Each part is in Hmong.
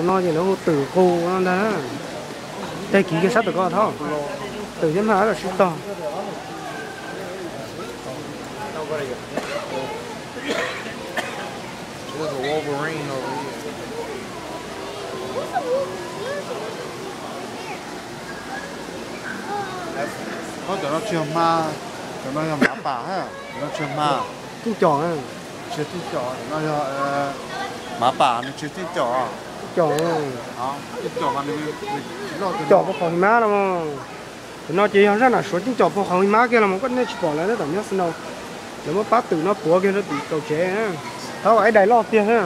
No ces lawv hu twm qus no ntag na. Tag kis kiag sab tom ko Thov, twm thiab hma los sib tog. Cov no tsis yog hma, cov no yog mav pam, cov no tsis yog hma. Tij com, tsis yog tij com, cov no yog mav pam, nws tsis yog tij com. Tij com, tij com puag qhov his mab no. Cov no ces yog zaj nam suav tij com puag qhov his mab kiag los mas koj nej tsis pom lawv tab tom nyob snow. Lawv muab pab twm no puav kiag rau tim kaum tsev. Thov aib dais loj tiag na.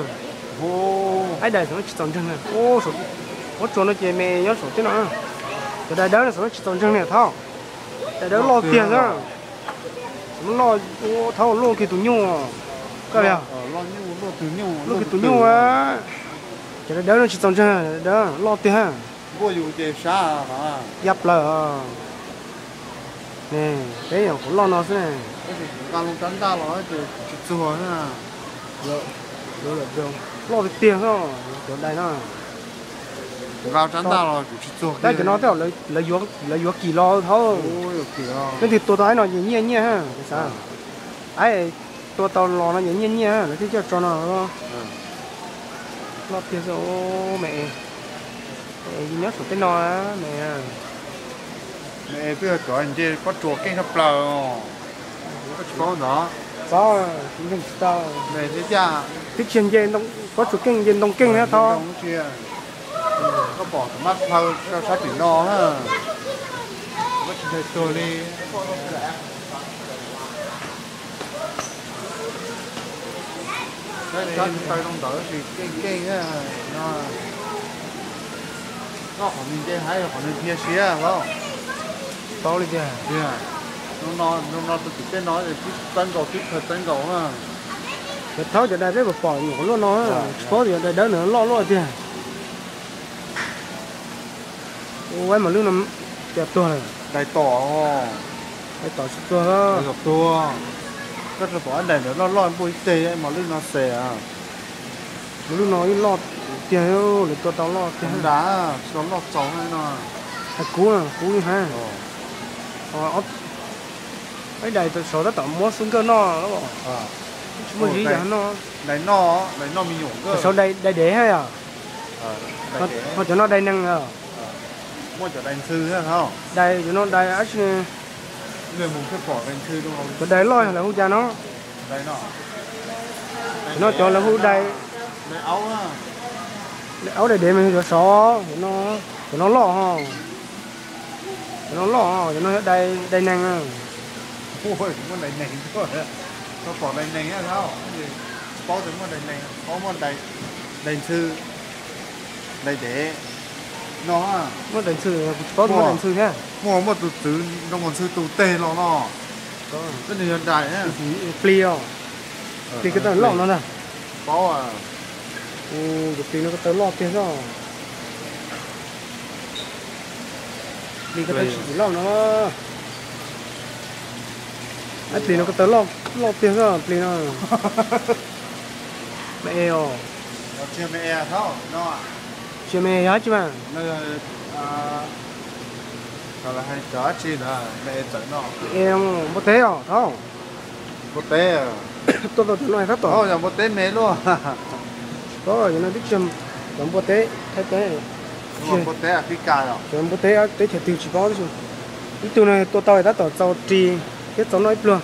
Aib dais xov no tsis txaus ntseeg na. Qhuav tsuas no ces me nyob saum teb no. Cov dais dawb no xov no tsis txaus ntseeg na Thov. Dais dawb loj tiag na. Xov no loj, Thov luaj kiag tus nyuj. Koj yog luaj kiag tus nyuj. Cov dais dawb no tsis txaus ntseeg, dawb loj tiag. Yaj plaws. Ne, peb yog qhuav loj no xwb ne. Nqa loo rab ntaj los ces tsis txuag. Loj tiag tiag xwb cov dais no. Nqa rab ntaj los kuv tsis txuag. Tab cov no tej zaum lawv yuav kim los Thov. Leej twg tua tau aib no ces nyiaj nyiaj xav. Aib tua tau los no ces nyiaj nyiaj lawv thiaj coj tso no. Loj tiag xwb me. Nyob saum tej no me. Me twb yog cov nce pob tsuas keej tshaj plaws. Koj tsis paub ntawd. Paub, kuv ntseeg tsis tau. Twb tsis nce pob tsuas keej, nce ntoo keej thiab Thov. Koj pom tus mab plhaw rau sab tim no na. Koj tsis nce tuag li. Sab taw rau ntawd tab sis keej keej no. Koj qhov nws nce haib qhov nws dhia siab los. Paub li tiag. Zoo no rau tim tej no twb txawb nkaus, twb khaws txawb nkaus na. Cov thaub cov dais peb puas pom nyuam qhuav luaj no, tsis paub tias cov dais dawb ntawd loj luaj tiag. Ua mos lwj no cas tuag lawm. Dais tom, dais tom tsis tuag. Dais tom tuag. Koj tsuas pom dais ntawd loj loj npuaj ib teg, mos lwj no xes. Mos lwj no ib loj tiag, lawv tua tau loj tiag. Nra, tsis tau loj txaus no. Hais kuv, kuv li hais. Ib dais saud tab tom muab xub nkawj noj. Tsis muaj ziv yam no. Dais noj, dais noj me nyuam nkawj. Saud dais dev hab yom. Ho cov no dais neeg. Muaj cov dais ntxhw, dais cov no dais ab tsi. Cov dais loj yog lawv hu cas no? Cov no cov lawv hu dais, dais aub dais dev mas yog cov saud, cov no loj ho. Cov no loj, cov no yog dais neeg. Muaj dais neeg, pom dais neeg, paub tias muaj dais neeg, paub muaj dais ntxhw, dais dev no. Muaj dais ntxhw, kuv tsis paub tias muaj dais ntxhw thiab. Muaj, muaj tus txwv zoo nkaus ntxhw tus teg los no. Koj nws yog dais, plis os. Plis ko taw loj no ntag. Paub. Tus plis no ko taw loj tiag xwb. Plis ko taw tsis txim loj no. Ab, plis no ko taw loj tiag xwb plis no. Me es os. Tsis me es, tsis me es yog dab tsi mas. Es npua teb os thaub. Npua teb. Tuaj tau cov no tab tom. Npua teb me luaj. Tsis paub, cov no twb tsis yog cov npua teb Thaib teb. Npua teb Africa os. Cov npua teb teb chaws twg tsis paub tab sis ib tug no tua tau tab tom txaus ris thiab txaus noj ib pluag.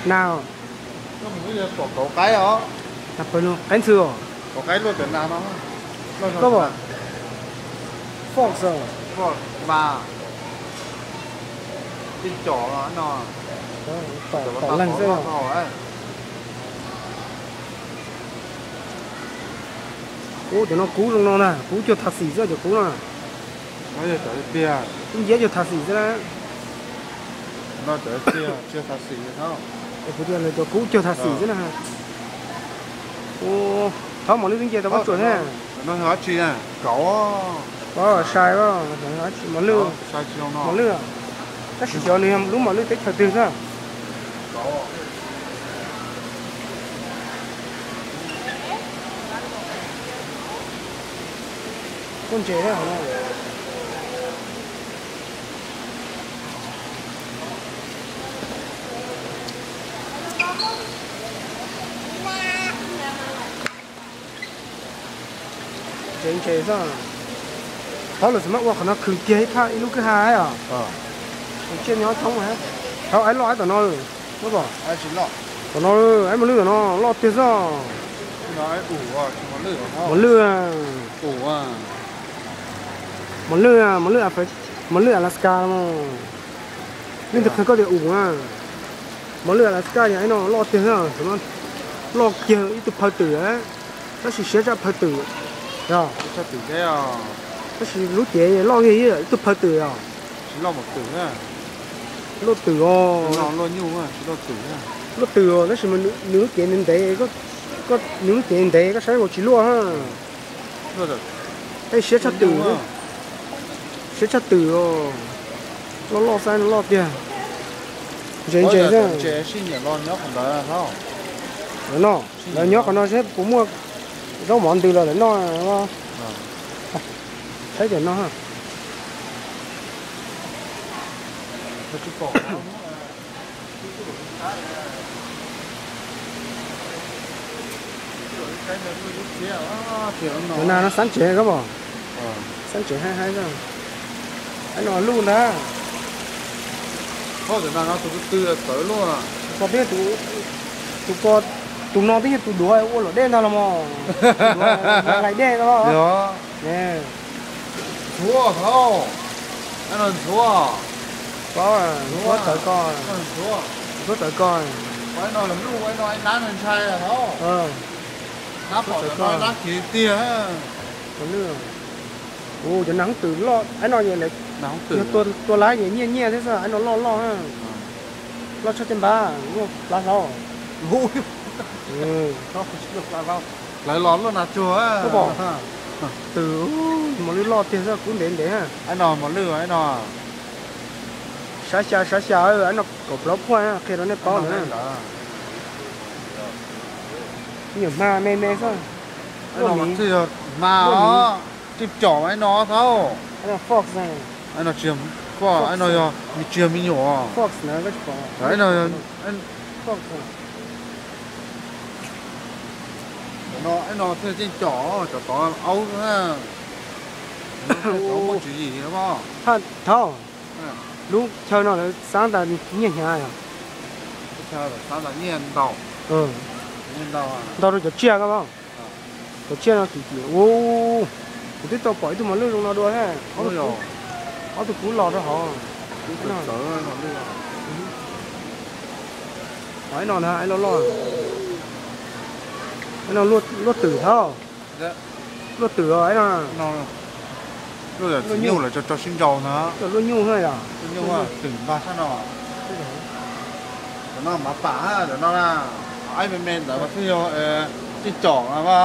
Nag. Qaib ntxhw os. Koj pom fox, mas tij com no. Tom leeg xwb. Kub cov no kub zoo no na, kub cuag thaj xim xwb cov kub no. Kub nciab cuag thaj xim xwb na. Kuv tias lawv cov kub cuag thaj xim xwb na. Thaub mos lwj twb nce tau pob tsuas thiab. Sai, mos lwj, mos lwj. Tab sis xyov nws yog lub mos lwj teb chaws twg xwb. Muaj ntses thiab hov no. Ntses ntses xwb. Thaum lawm xav muab ua qhov no khwv kiag ib phaj ib lub kwj ha os. Tsiaj nyob thoob. Thaum aib loj aib tom no. Tom no aib mos lwj tom no loj tiag xwb. Mos lwj, mos lwj, mos lwj, mos lwj Alaska. Leej twg qhia koj tias ua mos lwj Alaska, aib no loj tiag xwb. Loj kiag ib tug phaw twm, tab sis siab tshaj phaw twm. Tab sis lub cev loj kiag ib tug phaw twm os. Luaj twm os. Luaj twm os, tab sis nws lub cev ntev, nws lub cev ntev koj saib ua tsis luaj. Siab tshaj twm, siab tshaj twm os. Loj loj xwb no loj tiag. Ntses ntses xwb. Lawv nyob qhov no seb puas muaj zaub mov ntws los lawv noj. Saib cov no. Cov nas no xab ntsev koj pom, xab ntsev haib haib. Aib no luj ntag. Tus ko, tus no twb yog tus duav ua luam dej ntag los mas. Duav nqaij dej no. Ntxhuav thaum, aib no ntxhuav, ntxhuav tawv ko, ntxhuav tawv ko. Aib no luj, aib no aib lab ntshai thaum, lab pom tawv ko lab khiv tiag. Ua cov nas hoob twm loj, aib no yog tua lab nyiaj nyiaj thiab xwb, aib no loj loj, loj tshaj tej npab, muaj plab hlaub. Lawv los luaj nas tsuag. Twm, mos lwj loj tiag xwb, kub ntev ntev. Aib no mos lwj, aib no. Saib xya saib xya, aib no kaum plaub phuaj, qhia rau nej paub ntawd. Nyuam hma me me xwb. Hma, tsis cov aib no thaum. Aib no yog, tsis yog me nyuam. Aib no thiaj tseem cov, cov tod aub na. Muaj tswv yim. Thaum lub chaw no lawv xab tas nyiaj hnyav yog. Ntau rau cov tsiaj ko. Cov tsiaj no kim kim ua. Kuv twb tau pom ib tug mos lwj zoo no dua, ob tug kub los rau hauv. Aib no na, aib loj loj. Aib no luaj twm thaum. Luaj twm os aib no. Luaj nyuj lawm tso sib nraus na. Luaj nyuj na yog. Twm npag sab no. Cov no mav pam, cov no na. Aib me me ntawd mas thiaj yog tij com na.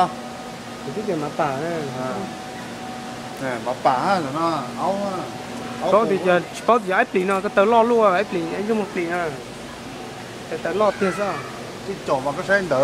Kuv twb tias mav pam. Mav pam cov no. Paub tias, tsis paub tias aib plis no ko taw loj luaj, aib plis, aib ntsej muag plis na. Taw loj tiag xwb. Tij com mas koj saib ntawd.